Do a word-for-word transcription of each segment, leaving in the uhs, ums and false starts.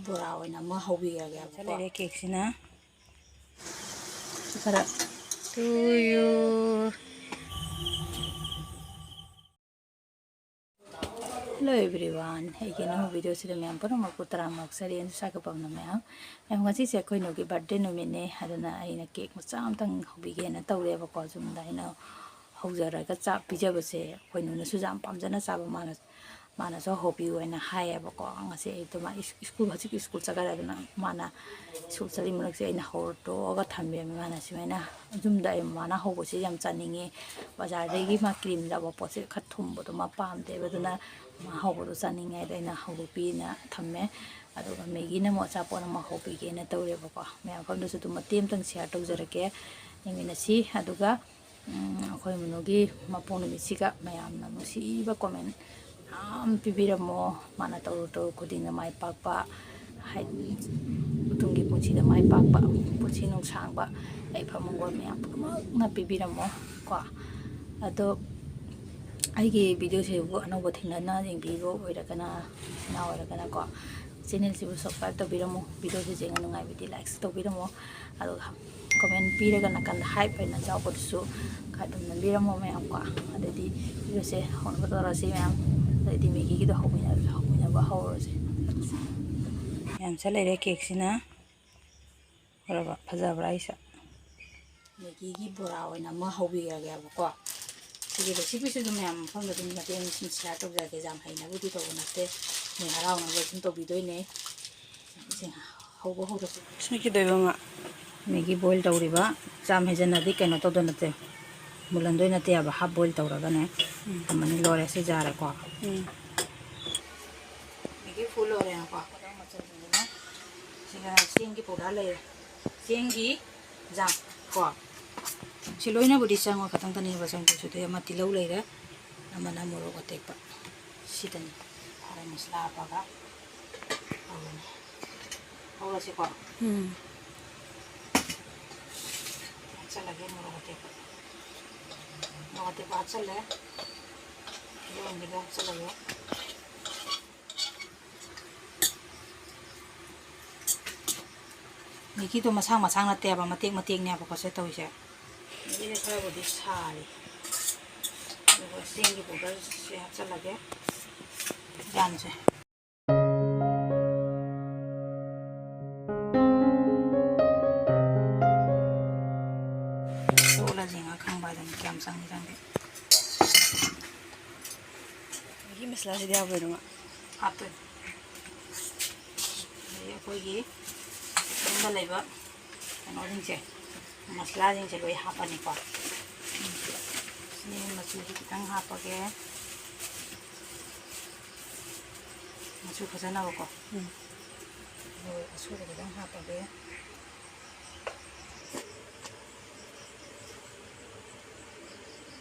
ꯕꯣꯔꯥ ꯑꯣꯏꯅ ꯑꯃ ꯍꯧꯕꯤꯔꯒꯦꯕꯀꯣ꯫ ꯂꯩꯔꯦ ꯀꯦꯛꯁꯤꯅ꯫ ꯈꯔ ꯇꯨ ꯌꯨ꯫ Hello everyone, ꯑꯩꯒꯤ ꯑꯅꯧꯕ ꯚꯤꯗꯤꯑꯣꯁꯤꯗ ꯃꯌꯥꯝ ꯄꯨꯝꯅꯃꯛꯄꯨ ꯇꯔꯥꯝꯅ ꯑꯣꯛꯆꯔꯤ꯫ ꯑꯩꯅ ꯁꯥꯒꯠꯄꯝꯅ ꯃꯌꯥꯝ, ꯃꯌꯥꯝ, ꯉꯁꯤꯁꯦ ꯑꯩꯈꯣꯏ ꯅꯨꯒꯤ ꯕꯥꯔꯗꯦ ꯅꯨꯃꯤꯠꯅꯦ, ꯑꯗꯨꯅ ꯑꯩꯅ ꯀꯦꯛ ꯃꯆꯥ ꯑꯃꯇꯪ ꯍꯧꯕꯤꯒꯦꯅ ꯇꯧꯔꯦꯕꯀꯣ꯫ ꯌꯨꯝꯗ ꯑꯩꯅ ꯍꯧꯖꯔꯒ ꯆꯥꯛ ꯄꯤꯖꯕꯁꯦ ꯑꯩꯈꯣꯏ ꯅꯨꯅꯁꯨ ꯌꯥꯝ ꯄꯥꯝꯖꯅ ꯆꯥꯕ, ꯃꯥꯅ, ꯃꯥꯅꯁꯨ ꯍꯧꯕꯤꯌꯨ ꯍꯥꯏꯅ ꯍꯥꯏꯌꯦꯕꯀꯣ꯫ ꯉꯁꯤ ꯑꯌꯨꯛꯇ ꯃꯥ ꯏꯁ-, ꯁ꯭ꯀꯨꯜ, ꯍꯧꯖꯤꯛ ꯁ꯭ꯀꯨꯜ ꯆꯠꯈ꯭ꯔꯦ, ꯑꯗꯨꯅ ꯃꯥꯅ ꯁ꯭ꯀꯨꯜ ꯆꯠꯂꯤ ꯃꯔꯛꯁꯦ ꯑꯩꯅ ꯍꯧꯔ ꯇꯣꯛꯑꯒ ꯊꯝꯕꯤꯔꯝꯃꯦ꯫ ꯃꯥꯅ ꯁꯨꯃꯥꯏꯅ ꯌꯨꯝꯗ ꯑꯩ ꯃꯃꯥꯅ ꯍꯧꯕꯁꯦ ꯌꯥꯝ ꯆꯥꯅꯤꯡꯉꯤ, ꯕꯖꯥꯔꯗꯒꯤ ꯃꯥ ꯀ꯭ꯔꯤꯝ ꯌꯥꯎꯕ ꯄꯣꯠꯁꯦ ꯈꯔ ꯊꯨꯝꯕꯗꯣ ꯃꯥ ꯄꯥꯝꯗꯦꯕ, ꯑꯗꯨꯅ ꯃꯥ ꯍꯧꯕꯗꯣ ꯆꯥꯅꯤꯡꯉꯦ ꯍꯥꯏꯗ ꯑꯩꯅ ꯍꯧꯗꯣꯛꯄꯤꯅ ꯊꯝꯃꯦ꯫ ꯑꯗꯨꯒ ꯃꯦꯒꯤꯅ ꯑꯃꯨꯛ ꯑꯆꯥꯄꯣꯠ ꯑꯃ ꯍꯧꯕꯤꯒꯦꯅ ꯇꯧꯔꯦꯕꯀꯣ꯫ ꯃꯌꯥꯝ ꯃꯐꯝꯗꯁꯨ ꯑꯗꯨꯝ ꯃꯇꯦꯛ ꯑꯃꯇꯪ ꯁꯤꯌꯥꯔ ꯇꯧꯖꯔꯛꯀꯦ꯫ ꯌꯦꯡꯃꯤꯟꯅꯁꯤ꯫ ꯑꯗꯨꯒ ꯎꯝ, ꯑꯩꯈꯣꯏ ꯃꯅꯨꯒꯤ ꯃꯄꯣꯛ ꯅꯨꯃꯤꯠꯁꯤꯒ ꯃꯌꯥꯝꯅ ꯅꯨꯡꯁꯤꯕ ꯀꯣꯃꯦꯟ ꯃꯌꯥꯝ ꯄꯤꯕꯤꯔꯝꯃꯣ꯫ ꯃꯥꯅ ꯇꯧꯔꯨ ꯇꯧꯔꯨ ꯈꯨꯗꯤꯡꯗ ꯃꯥꯏ ꯄꯥꯛꯄ, ꯍꯥꯏꯗꯤ ꯇꯨꯡꯒꯤ ꯄꯨꯟꯁꯤꯗ ꯃꯥꯏ ꯄꯥꯛꯄ, ꯄꯨꯟꯁꯤ ꯅꯨꯡꯁꯥꯡꯕ, ꯌꯥꯏꯐ ꯃꯪꯒꯣꯜ ꯃꯌꯥꯝ ꯄꯨꯝꯅꯃꯛꯅ ꯄꯤꯕꯤꯔꯝꯃꯣ ꯀꯣ꯫ ꯑꯗꯣ ꯑꯩꯒꯤ ꯚꯤꯗꯤꯑꯣꯁꯤꯕꯨ ꯑꯅꯧꯕ ꯊꯦꯡꯅꯅ ꯌꯦꯡꯕꯤꯕ ꯑꯣꯏꯔꯒꯅ, ꯏꯅꯥꯎ ꯑꯣꯏꯔꯒꯅꯀꯣ, ꯆꯦꯅꯦꯜꯁꯤꯕꯨ ꯁꯕꯁꯀ꯭ꯔꯥꯏꯕ ꯇꯧꯕꯤꯔꯝꯃꯣ, ꯚꯤꯗꯤꯑꯣꯁꯤ ꯌꯦꯡꯉ ꯅꯨꯡꯉꯥꯏꯕꯗꯤ ꯂꯥꯏꯛꯁꯨ ꯇꯧꯕꯤꯔꯝꯃꯣ꯫ ꯑꯗꯨꯒ ꯀꯣꯃꯦꯟ ꯄꯤꯔꯒ ꯅꯥꯀꯟꯗ ꯍꯥꯏꯞ ꯑꯣꯏꯅ ꯌꯥꯎꯕꯗꯨꯁꯨ ꯈꯔ ꯑꯗꯨꯝ ꯅꯝꯕꯤꯔꯝꯃꯣ ꯃꯌꯥꯝ ꯀꯣ꯫ ꯑꯗꯩꯗꯤ ꯚꯤꯗꯤꯑꯣꯁꯦ ꯍꯧꯅꯕ ꯇꯧꯔꯁꯤ ꯃꯌꯥꯝ꯫ ꯑꯗꯩꯗꯤ ꯃꯦꯒꯤꯒꯤꯗꯣ ꯍꯧꯃꯤꯟꯅ-, ꯍꯧꯃꯤꯟꯅꯕ ꯍꯧꯔꯁꯦ꯫ ꯃꯌꯥꯝ ꯁꯠ ꯂꯩꯔꯦ ꯀꯦꯛꯁꯤꯅ꯫ ꯐꯔꯕ? ꯐꯖꯕ꯭ꯔꯥ ꯑꯩꯁꯦ? ꯃꯦꯒꯤꯒꯤ ꯕꯣꯔꯥ ꯑꯣꯏꯅ ꯑꯃ ꯍꯧꯕꯤꯔꯒꯦꯕꯀꯣ꯫ ꯁꯤꯒꯤ ꯔꯦꯁꯤꯄꯤꯁꯤꯁꯨ ꯃꯌꯥꯝ ꯃꯐꯝꯗ ꯑꯗꯨꯝ ꯃꯇꯦꯡ ꯁꯨꯝ ꯁꯤꯌꯥꯔ ꯇꯧꯖꯔꯒꯦ꯫ ꯌꯥꯝ ꯍꯩꯅꯕꯨꯗꯤ ꯇꯧꯕ ꯅꯠꯇꯦ, ꯃꯤ ꯍꯔꯥꯎꯅꯕ ꯑꯗꯨꯝ ꯇꯧꯕꯤꯗꯣꯏꯅꯦ꯫ ꯁꯤ ꯍꯧꯕ ꯍꯧꯔꯁꯤ꯫ ꯁꯤ ꯀꯩꯗꯧꯕ ꯑꯃ? ꯃꯦꯒꯤ ꯕꯣꯏꯜ ꯇꯧꯔꯤꯕ ꯆꯥꯝ ꯍꯩꯖꯟꯅꯗꯤ ꯀꯩꯅꯣ ꯇꯧꯗꯣꯏ ꯅꯠꯇꯦ, ꯃꯨꯜꯍꯟꯗꯣꯏ ꯅꯠꯇꯦꯕ꯫ ꯍꯥꯐ ꯕꯣꯏꯜ ꯇꯧꯔꯒꯅꯦ꯫ ꯎꯝ꯫ ꯊꯝꯃꯅꯤ꯫ ꯂꯣꯏꯔꯦ꯫ ꯁꯤ ꯌꯥꯔꯦꯀꯣ꯫ ꯎꯝ꯫ ꯃꯦꯒꯤ ꯐꯨꯜ ꯂꯣꯏꯔꯦꯅꯀꯣ꯫ ꯁꯤꯒ ꯆꯦꯡꯒꯤ ꯄꯥꯎꯗꯔ ꯂꯩꯔꯦ꯫ ꯆꯦꯡꯒꯤ ꯖꯥꯝ ꯀꯣ꯫ ꯁꯤ ꯂꯣꯏꯅꯕꯨꯗꯤ ꯆꯪꯉꯣꯏ, ꯈꯇꯪꯇꯅꯦꯕ ꯆꯪꯗꯣꯏꯁꯦ꯫ ꯑꯗꯩ ꯑꯃ ꯇꯤꯜꯍꯧ ꯂꯩꯔꯦ, ꯑꯃꯅ ꯃꯣꯔꯣꯛ ꯑꯇꯦꯛꯄ꯫ ꯁꯤꯗꯅꯤ ꯈꯔ ꯃꯁꯂꯥ ꯍꯥꯞꯄꯒ ꯍꯧꯔꯅꯤ꯫ ꯍꯧꯔꯁꯤꯀꯣ꯫ ꯎꯝ꯫ ꯍꯥꯞꯆꯜꯂꯒꯦ ꯃꯣꯔꯣꯛ ꯑꯇꯦꯛꯄ꯫ ꯃꯣꯔꯣꯛ ꯑꯇꯦꯛꯄ ꯍꯥꯞꯆꯜꯂꯦ꯫ ꯇꯤꯜꯍꯧ ꯍꯥꯞꯆꯜꯂꯒꯦ꯫ ꯃꯦꯒꯤꯗꯣ ꯃꯁꯥꯡ ꯃꯁꯥꯡ ꯅꯠꯇꯦꯕ, ꯃꯇꯦꯛ ꯃꯇꯦꯛꯅꯦꯕꯀꯣ ꯁꯦ ꯇꯧꯔꯤꯁꯦ꯫ ꯃꯦꯒꯤꯁꯦ ꯈꯔꯕꯨꯗꯤ ꯁꯥꯔꯤ꯫ ꯑꯗꯨꯒ ꯆꯦꯡꯒꯤ powderꯁꯦ ꯍꯥꯞꯆꯜꯂꯒꯦ꯫ ꯌꯥꯝꯁꯦ꯫ ꯇꯣꯠꯂꯁꯤ ꯉꯥꯛ ꯈꯪꯕ ꯍꯥꯏꯗꯨꯅꯤ ꯀꯌꯥꯝ ꯆꯪꯉꯤ ꯆꯪꯗꯦ꯫ ꯃꯦꯒꯤ ꯃꯁꯂꯥꯁꯤꯗꯤ ꯍꯥꯞꯄꯣꯏꯗ꯭ꯔꯣ ꯉꯥ? ꯍꯥꯞꯇꯣꯏꯅꯤ꯫ ꯑꯗꯩ ꯑꯩꯈꯣꯏꯒꯤ ꯌꯨꯝꯗ ꯂꯩꯕ ꯀꯩꯅꯣꯁꯤꯡꯁꯦ, ꯃꯁꯂꯥꯁꯤꯡꯁꯦ ꯂꯣꯏ ꯍꯥꯞꯄꯅꯤꯀꯣ꯫ ꯁꯤ ꯃꯆꯨꯁꯤ ꯈꯤꯇꯪ ꯍꯥꯞꯄꯒꯦ꯫ ꯃꯆꯨ ꯐꯖꯅꯕꯀꯣ꯫ ꯎꯝ꯫ ꯑꯗꯨꯒ ꯑꯁꯨꯕ ꯈꯤꯇꯪ ꯍꯥꯞꯄꯒꯦ꯫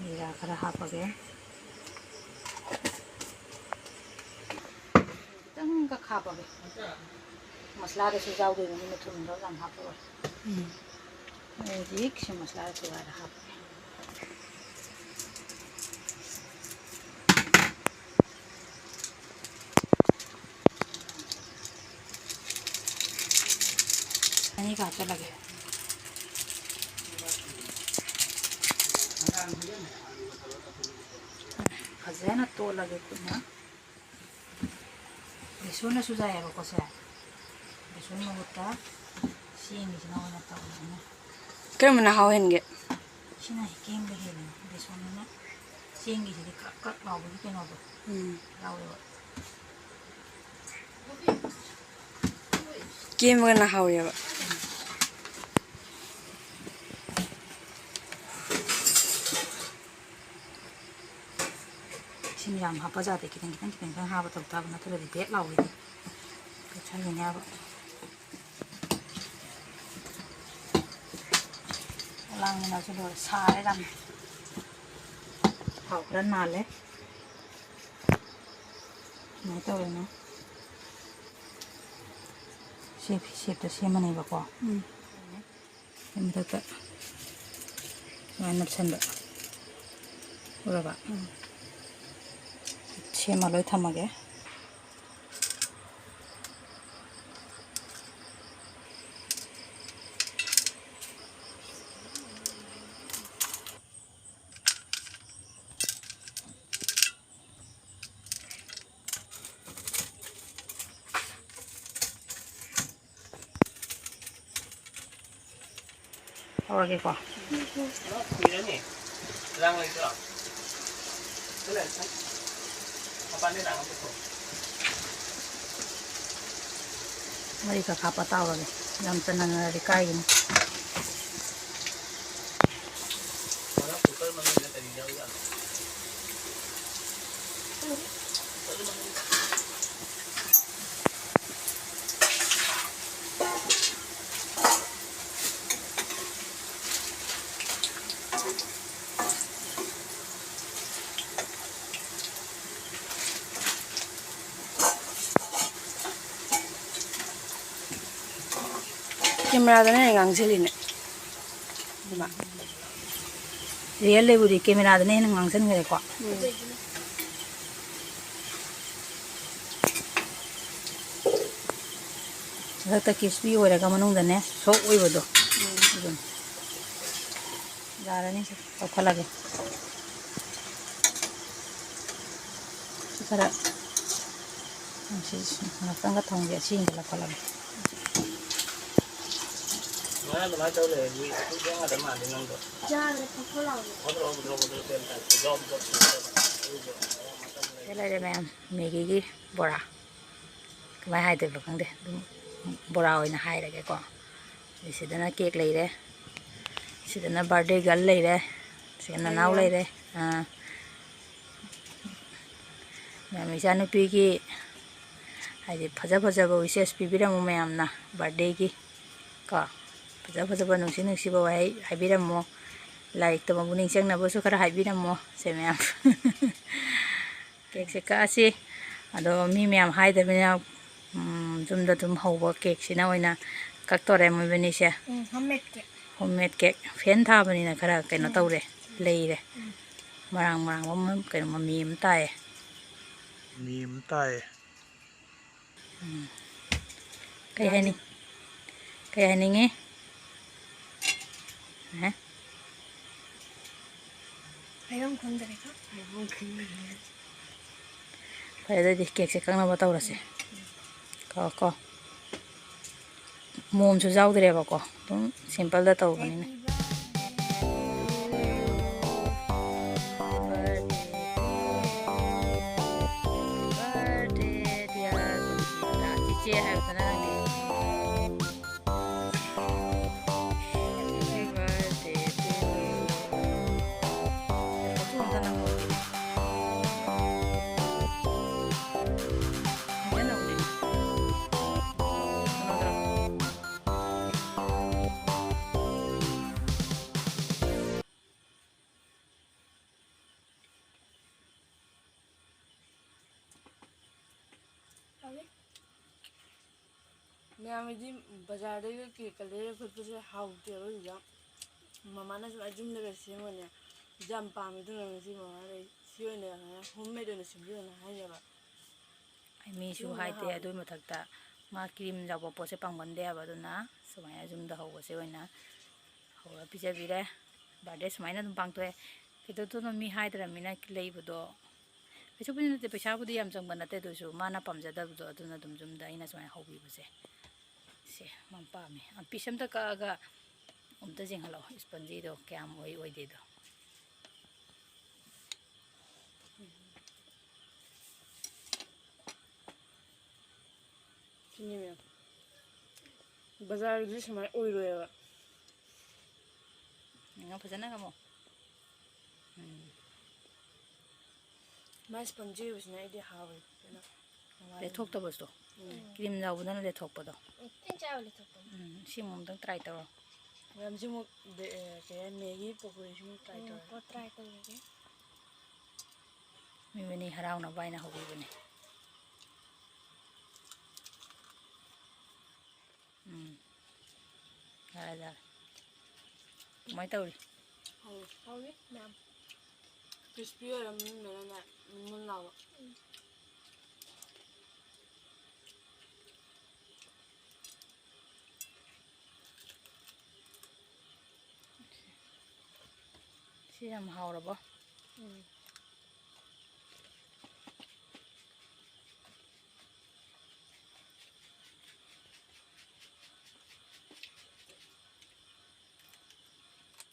ꯖꯤꯔꯥ ꯈꯔ ꯍꯥꯞꯄꯒꯦ꯫ ꯈꯤꯇꯪꯈꯛ ꯍꯥꯞꯄꯒꯦ꯫ ꯃꯁꯂꯥꯗꯁꯨ ꯌꯥꯎꯗꯣꯏꯕꯅꯤꯅ ꯊꯨꯝꯗꯣ ꯌꯥꯝ ꯍꯥꯞꯄꯔꯣꯏ꯫ ꯎꯝ꯫ ꯍꯧꯖꯤꯛ ꯁꯤ ꯃꯁꯂꯥ ꯇꯣꯌꯥꯗ ꯍꯥꯞꯄꯒꯦ꯫ ꯑꯅꯤꯒ ꯍꯥꯞꯆꯜꯂꯒꯦ꯫ ꯐꯖꯅ ꯇꯣꯠꯂꯒꯦ ꯈꯨꯠꯅ꯫ ꯕꯦꯁꯣꯟꯅꯁꯨ ꯌꯥꯏꯌꯦꯕꯀꯣ ꯁꯦ꯫ ꯕꯦꯁꯣꯟ ꯃꯍꯨꯠꯇ ꯆꯦꯡꯒꯤꯁꯤꯅ ꯑꯣꯏꯅ ꯇꯧꯔꯦꯅꯦ꯫ ꯀꯔꯝꯕꯅ ꯍꯥꯎ ꯍꯦꯟꯒꯦ? ꯁꯤꯅ ꯀꯦꯝꯕ ꯍꯦꯜꯂꯤꯅꯦ꯫ ꯕꯦꯁꯣꯟꯅꯤꯅ ꯆꯦꯡꯒꯤꯁꯤꯗꯤ ꯀ꯭ꯔꯛ ꯀ꯭ꯔꯛ ꯂꯥꯎꯕꯒꯤ ꯀꯩꯅꯣꯗꯣ ꯎꯝ꯫ ꯌꯥꯎꯋꯦꯕ꯫ ꯀꯦꯝꯕꯒꯅ ꯍꯥꯎꯋꯦꯕ꯫ ꯁꯤꯅ ꯌꯥꯝ ꯍꯥꯞꯄ ꯌꯥꯗꯦ, ꯈꯤꯇꯪ ꯈꯤꯇꯪ ꯈꯤꯇꯪ ꯈꯤꯇꯪ ꯍꯥꯞꯄ ꯇꯧ ꯇꯥꯕ, ꯅꯠꯇ꯭ꯔꯗꯤ ꯕꯦꯠ ꯂꯥꯎꯋꯤꯅꯦ꯫ ꯄꯦꯠꯊꯈꯤꯅꯦꯕ꯫ ꯂꯥꯡꯕꯅꯁꯨ ꯂꯣꯏꯔꯦ, ꯁꯥꯔꯦ ꯌꯥꯝꯅ꯫ ꯊꯥꯎ ꯈꯔ ꯅꯥꯜꯂꯦ꯫ ꯀꯃꯥꯏꯅ ꯇꯧꯔꯤꯅꯣ? ꯁꯤ ꯁꯦꯞꯇ ꯁꯦꯝꯃꯅꯦꯕꯀꯣ꯫ ꯎꯝ꯫ ꯁꯤ ꯃꯊꯛꯇ ꯁꯨꯃꯥꯏꯅ ꯅꯞꯁꯟꯕ꯫ ꯎꯔꯕ? ꯎꯝ꯫ ꯁꯦꯝꯃ ꯂꯣꯏ ꯊꯝꯃꯒꯦ꯫ ꯇꯧꯔꯒꯦꯀꯣ꯫ ꯀꯨꯏꯔꯅꯤ꯫ ꯔꯥꯡ ꯂꯩꯇ꯭ꯔꯣ? ꯁꯤ ꯂꯩꯔꯦ꯫ ꯃꯄꯥꯟꯗꯩ ꯔꯥꯡ ꯑꯝꯇ ꯊꯣꯛ꯫ ꯃꯔꯤ ꯈꯛ ꯍꯥꯞꯄ ꯇꯥꯎꯔꯒꯦ꯫ ꯌꯥꯝ ꯆꯅꯝꯅꯔꯗꯤ ꯀꯥꯏꯒꯤꯅꯤ꯫ ꯃꯔꯛ ꯀꯨꯀꯔ ꯃꯅꯨꯡꯗ ꯀꯔꯤ ꯌꯥꯎꯖꯥꯠꯅꯣ? ꯀꯦꯃꯦꯔꯥꯗꯅ ꯍꯦꯟꯅ ꯉꯥꯡꯁꯤꯜꯂꯤꯅꯦ꯫ ꯔꯤꯌꯦꯜꯗꯕꯨꯗꯤ ꯀꯦꯃꯦꯔꯥꯗꯅ ꯍꯦꯟꯅ ꯉꯥꯡꯁꯤꯟꯈ꯭ꯔꯦꯀꯣ꯫ ꯎꯝ꯫ ꯃꯊꯛꯇ ꯀ꯭ꯔꯤꯁꯄꯤ ꯑꯣꯏꯔꯒ ꯃꯅꯨꯡꯗꯅꯦ ꯁꯣꯐ ꯑꯣꯏꯕꯗꯣ꯫ ꯎꯝ꯫ ꯑꯗꯨꯅꯤ꯫ ꯌꯥꯔꯅꯤ ꯁꯦ, ꯂꯧꯈꯠꯂꯒꯦ꯫ ꯁꯤ ꯈꯔ ꯁꯤ ꯉꯥꯛꯇꯪꯒ ꯊꯝꯒꯦ, ꯑꯁꯤꯒ ꯂꯧꯈꯠꯂꯒꯦ꯫ ꯉꯔꯥꯡ ꯑꯗꯨꯃꯥꯏꯅ ꯇꯧ ꯂꯩꯔꯗꯤ ꯌꯥꯗ ꯃꯥꯜꯂꯦ ꯅꯪꯗꯣ꯫ ꯌꯥꯗ꯭ꯔꯦ, ꯐꯣꯠ ꯐꯣꯠ ꯂꯥꯎꯔꯦ꯫ ꯐꯣꯗ꯭ꯔꯣ, ꯐꯣꯗ꯭ꯔꯣ, ꯐꯣꯗ꯭ꯔꯣ ꯆꯦꯟ ꯇꯥꯔꯦ꯫ ꯖꯣꯕ, ꯖꯣꯕ, ꯖꯣꯕ ꯇꯧꯕ꯫ ꯁꯤ ꯂꯩꯔꯦ ꯃꯌꯥꯝ, ꯃꯦꯒꯤꯒꯤ ꯕꯣꯔꯥ꯫ ꯀꯃꯥꯏꯅ ꯍꯥꯏꯗꯣꯏꯕ ꯈꯪꯗꯦ꯫ ꯑꯗꯨꯝ ꯕꯣꯔꯥ ꯑꯣꯏꯅ ꯍꯥꯏꯔꯒꯦꯀꯣ꯫ ꯑꯗꯩ ꯁꯤꯗꯅ ꯀꯦꯛ ꯂꯩꯔꯦ꯫ ꯁꯤꯗꯅ ꯕꯥꯔꯗꯦ ꯒꯔꯜ ꯂꯩꯔꯦ꯫ ꯁꯤꯗ ꯅꯅꯥꯎ ꯂꯩꯔꯦ꯫ ꯂꯩꯔꯦ꯫ ꯑꯥ꯫ ꯃꯌꯥꯝ ꯏꯆꯥꯅꯨꯄꯤꯒꯤ ꯍꯥꯏꯗꯤ ꯐꯖ ꯐꯖꯕ ꯋꯤꯁꯦꯁ ꯄꯤꯕꯤꯔꯝꯃꯨ ꯃꯌꯥꯝꯅ ꯕꯥꯔꯗꯦꯒꯤ ꯀꯣ꯫ ꯐꯖ ꯐꯖꯕ ꯅꯨꯡꯁꯤ ꯅꯨꯡꯁꯤꯕ ꯋꯥꯍꯩ ꯍꯥꯏꯕꯤꯔꯝꯃꯣ꯫ ꯂꯥꯏꯔꯤꯛꯇ ꯃꯄꯨꯛꯅꯤꯡ ꯆꯪꯅꯕꯁꯨ ꯈꯔ ꯍꯥꯏꯕꯤꯔꯝꯃꯣ꯫ ꯁꯦ ꯃꯌꯥꯝ꯫ ꯀꯦꯛꯁꯦ ꯀꯛꯑꯁꯤ꯫ ꯑꯗꯣ ꯃꯤ ꯃꯌꯥꯝ ꯍꯥꯏꯗꯕꯅꯤꯅ, ꯎꯝ, ꯌꯨꯝꯗ ꯑꯗꯨꯝ ꯍꯧꯕ ꯀꯦꯛꯁꯤꯅ ꯑꯣꯏꯅ ꯀꯛꯇꯣꯔꯦ ꯃꯣꯏꯕꯥꯅꯤꯁꯦ꯫ ꯎꯝ, ꯍꯣꯝꯃꯦꯗ ꯀꯦꯛ꯫ ꯍꯣꯝꯃꯦꯗ ꯀꯦꯛ꯫ ꯐꯦꯟ ꯊꯥꯕꯅꯤꯅ ꯈꯔ ꯀꯩꯅꯣ ꯎꯝ꯫ ꯇꯧꯔꯦ, ꯂꯩꯔꯦ꯫ ꯎꯝ꯫ ꯃꯔꯥꯡ ꯃꯔꯥꯡꯕ ꯑꯃ, ꯀꯩꯅꯣ, ꯃꯃꯤ ꯑꯃ ꯇꯥꯏꯌꯦ꯫ ꯃꯃꯤ ꯑꯃ ꯇꯥꯏꯌꯦ꯫ ꯎꯝ꯫ ꯀꯩ ꯍꯥꯏꯅꯤꯡ-, ꯀꯩ ꯍꯥꯏꯅꯤꯡꯉꯤ? ꯍꯥ? ꯍꯥꯏꯐꯝ ꯈꯪꯗꯔꯦꯀꯣ꯫ ꯍꯥꯏꯐꯝ ꯈꯪꯗꯔꯦ꯫ ꯐꯔꯦ, ꯑꯗꯨꯗꯤ ꯀꯦꯛꯁꯦ ꯀꯛꯅꯕ ꯇꯧꯔꯁꯦ꯫ ꯀꯣ, ꯀꯣ꯫ ꯃꯣꯝꯁꯨ ꯌꯥꯎꯗ꯭ꯔꯦꯕꯀꯣ꯫ ꯑꯗꯨꯝ ꯁꯤꯝꯄꯜꯗ ꯇꯧꯕꯅꯤꯅ꯫ Happy Happy birthday to you. Photo ꯑꯝꯇ ꯅꯝꯍꯧꯒꯦ꯫ ꯐꯖꯅ ꯎꯗꯦ꯫ ꯀꯩꯅꯣꯗ꯫ ꯍꯥꯎꯋꯤ꯫ ꯃꯌꯥꯝꯒꯤꯗꯤ ꯕꯖꯥꯔꯗꯩꯒ ꯀꯦꯛꯀ ꯂꯩꯔ ꯈꯣꯠꯄꯁꯦ ꯍꯥꯎꯇꯦꯕ꯫ ꯑꯗꯨꯗ ꯃꯃꯥꯅ ꯁꯨꯃꯥꯏꯅ ꯌꯨꯝꯗꯒ ꯁꯦꯝꯃꯅꯦ, ꯌꯥꯝ ꯄꯥꯝꯃꯦ꯫ ꯑꯗꯨꯅ ꯉꯁꯤ ꯃꯃꯥꯗ ꯁꯤ ꯑꯣꯏꯅ ꯍꯣꯝ ꯃꯦꯗ ꯑꯣꯏꯅ ꯁꯦꯝꯕꯤꯌꯣꯅ ꯍꯥꯏꯅꯦꯕ꯫ ꯑꯩ ꯃꯤꯁꯨ ꯁꯤꯅ ꯍꯥꯏꯗꯦ꯫ ꯍꯥꯎꯋꯦ꯫ ꯑꯗꯨꯒꯤ ꯃꯊꯛꯇ ꯃꯥ ꯀ꯭ꯔꯤꯝ ꯌꯥꯎꯕ ꯄꯣꯠꯁꯦ ꯄꯥꯝꯒꯟꯗꯦ ꯍꯥꯏꯕ꯫ ꯑꯗꯨꯅ ꯁꯨꯃꯥꯏꯅ ꯌꯨꯝꯗ ꯍꯧꯕꯁꯦ ꯑꯣꯏꯅ ꯍꯧꯔ ꯄꯤꯖꯕꯤꯔꯦ꯫ ꯕꯥꯔꯗꯦ ꯁꯨꯃꯥꯏꯅ ꯑꯗꯨꯝ ꯄꯥꯡꯊꯣꯛꯑꯦ꯫ ꯀꯩꯗꯧꯗꯣꯏꯅꯣ, ꯃꯤ ꯍꯥꯏꯗ꯭ꯔꯕꯅꯤꯅ ꯂꯩꯕꯗꯣ꯫ ꯀꯩꯁꯨꯕꯨꯗꯤ ꯅꯠꯇꯦ, ꯄꯩꯁꯥꯕꯨꯗꯤ ꯌꯥꯝ ꯆꯪꯕ ꯅꯠꯇꯦ, ꯑꯗꯨꯁꯨ ꯃꯥꯅ ꯄꯥꯝꯖꯗꯕꯗꯣ ꯑꯗꯨꯅ ꯑꯗꯨꯝ ꯌꯨꯝꯗ ꯑꯩꯅ ꯁꯨꯃꯥꯏꯅ ꯍꯧꯕꯤꯕꯁꯦ꯫ ꯁꯦ, ꯃꯥ ꯄꯥꯝꯃꯦ꯫ ꯑ, ꯄꯤꯁ ꯑꯝꯇ ꯀꯛꯑꯒ ꯑꯝꯇ ꯌꯦꯡꯍꯜꯂꯛꯑꯣ, ꯁ꯭ꯄꯟꯖꯤꯗꯣ ꯀꯌꯥꯝ ꯑꯣꯏ ꯑꯣꯏꯗꯦꯗꯣ꯫ ꯁꯤꯅꯦ ꯃꯦꯝ꯫ ꯕꯖꯥꯔꯒꯤꯗꯨꯗꯤ ꯁꯨꯃꯥꯏꯅ ꯑꯣꯏꯔꯣꯏꯕ꯫ ꯉꯥ ꯐꯖꯅ ꯉꯝꯃꯣ꯫ ꯎꯝ꯫ ꯃꯥꯏ ꯁ꯭ꯄꯟꯖꯤ ꯑꯣꯏꯕꯁꯤꯅ ꯑꯩꯗꯤ ꯍꯥꯎꯋꯦ ꯐꯖꯅ꯫ ꯂꯦꯊꯣꯛꯇꯕꯁꯨ꯫ ꯎꯝ꯫ ꯀ꯭ꯔꯤꯝ ꯌꯥꯎꯕꯗꯅ ꯂꯦꯊꯣꯛꯄꯗꯣ꯫ ꯎꯝ, ꯆꯤꯟ ꯆꯥꯕ ꯂꯦꯊꯣꯛꯄꯅꯦ꯫ ꯎꯝ, ꯁꯤ ꯑꯃꯨꯛ ꯑꯃꯨꯛꯇꯪ ꯇ꯭ꯔꯥꯏ ꯇꯧꯔꯣ꯫ ꯃꯌꯥꯝꯁꯤ ꯑꯃꯨꯛ ꯕꯦ-, ꯑꯦ, ꯀꯩ ꯍꯥꯏ, ꯃꯦꯒꯤ ꯄꯀꯣꯔꯤꯁꯨ ꯑꯃꯨꯛ ꯇ꯭ꯔꯥꯏ ꯎꯝ, ꯇꯧꯔꯦ꯫ ꯀꯣ ꯇ꯭ꯔꯥꯏ ꯇꯧꯔꯒꯦ꯫ ꯃꯤ ꯃꯅꯤ ꯍꯔꯥꯎꯅꯕ ꯍꯥꯏꯅ ꯍꯧꯕꯤꯕꯅꯦ꯫ ꯎꯝ꯫ ꯌꯥꯔꯦ, ꯌꯥꯔꯦ꯫ ꯀꯃꯥꯏ ꯇꯧꯔꯤ? ꯍꯥꯎꯋꯤ꯫ ꯍꯥꯎꯋꯤ, ꯃꯌꯥꯝ꯫ ꯀ꯭ꯔꯤꯁꯄꯤ ꯑꯣꯏꯔ ꯃꯅꯨꯡꯗꯅꯅꯦ, ꯃꯨꯟ ꯃꯨꯟ ꯂꯥꯎꯕ꯫ ꯎꯝ꯫ ꯁꯤ ꯌꯥꯝ ꯍꯥꯎꯔꯕꯣ? ꯎꯝ꯫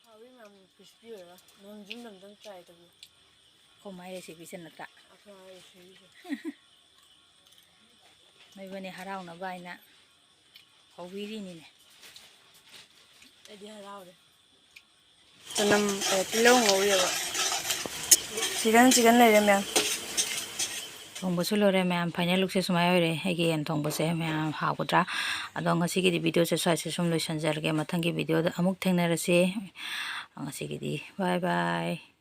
ꯍꯥꯎꯋꯤ ꯃꯌꯥꯝ, ꯀ꯭ꯔꯤꯁꯄꯤ ꯑꯣꯏꯔꯒ꯫ ꯅꯪ ꯌꯨꯝꯗ ꯑꯝꯇꯪ ꯇ꯭ꯔꯥꯏ ꯇꯧꯕꯤꯌꯨ꯫ ꯑꯩꯈꯣꯏ ꯃꯥꯏ ꯔꯦꯁꯤꯄꯤꯁꯦ ꯅꯠꯇ꯭ꯔꯥ? ꯑꯩꯈꯣꯏ ꯃꯥꯏ ꯔꯦꯁꯤꯄꯤꯁꯦ꯫ ꯅꯣꯏꯕꯅꯤ ꯍꯔꯥꯎꯅꯕ ꯍꯥꯏꯅ ꯇꯧꯕꯤꯔꯤꯅꯤꯅꯦ꯫ ꯑꯩꯗꯤ ꯍꯔꯥꯎꯔꯦ꯫ ꯆꯅꯝ, ꯑꯦ, ꯇꯤꯜꯍꯧ ꯉꯧꯔꯤꯑꯕ꯫ ꯆꯤꯀꯟ, ꯆꯤꯀꯟ ꯂꯩꯔꯦ ꯃꯌꯥꯝ꯫ ꯊꯣꯡꯕꯁꯨ ꯂꯣꯏꯔꯦ ꯃꯌꯥꯝ꯫ Final lookꯁꯦ ꯁꯨꯃꯥꯏꯅ ꯑꯣꯏꯔꯦ ꯑꯩꯒꯤ ꯌꯦꯟ ꯊꯣꯡꯕꯁꯦ꯫ ꯃꯌꯥꯝ ꯍꯥꯎꯒꯗ꯭ꯔꯥ? ꯑꯗꯣ ꯉꯁꯤꯒꯤꯗꯤ videoꯁꯦ ꯁ꯭ꯋꯥꯏꯁꯦ ꯁꯨꯝ ꯂꯣꯏꯁꯤꯟꯖꯔꯒꯦ꯫ ꯃꯊꯪꯒꯤ videoꯗ ꯑꯃꯨꯛ ꯊꯦꯡꯅꯔꯁꯤ꯫ ꯉꯁꯤꯒꯤꯗꯤ bye bye꯫